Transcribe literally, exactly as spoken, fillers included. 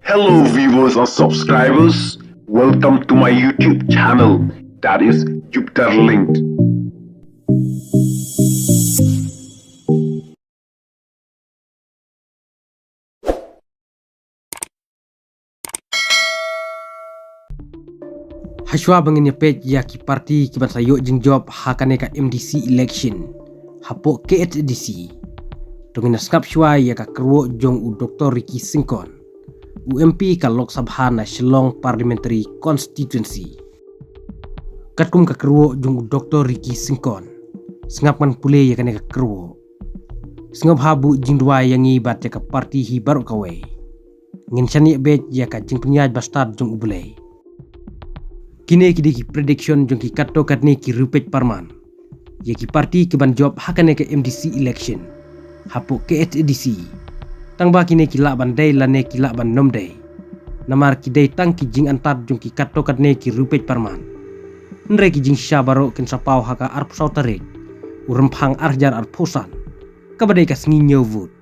Hello viewers and subscribers, welcome to my YouTube channel, that is Jupiter Linked. Hashwa ba ngin ïa peit ïa ki parti ki ban sa ïoh jingjop ha kane ka M D C election hapoh K H A D C, to ngin ïa sngap shwa ïa ka kyrwoh jong u Doctor Ricky Syngkon, u M P ka Lok Sabha na Shillong Parliamentary Constituency. Katkum ka kyrwoh jong u Doctor Ricky Syngkon, sngap ngan pule ïa kane ka kyrwoh. Sngap ha buh jingduwai ïa ngi bad ïa ka parti hi baroh kawei. Ngin shaniah beit ïa ka jingpynïaid bastad jong u Blei. Kine ki dei ki prediction jong ki katto katne ki riewpeit parman ïa ki parti ki ban jop ha kane ka M D C election hapoh K H A D C. Tang ba kine ki lah ban dei lane ki lah ban nym dei, namar ki dei tang ki jingantat jong ki katto katne ki riewpeit parman. Hynrei ki jingshisha baroh kin sa paw ha ka arphew saw tarik u Rymphang ar hajar arphew san, kaba dei ka sngi ñiew vote.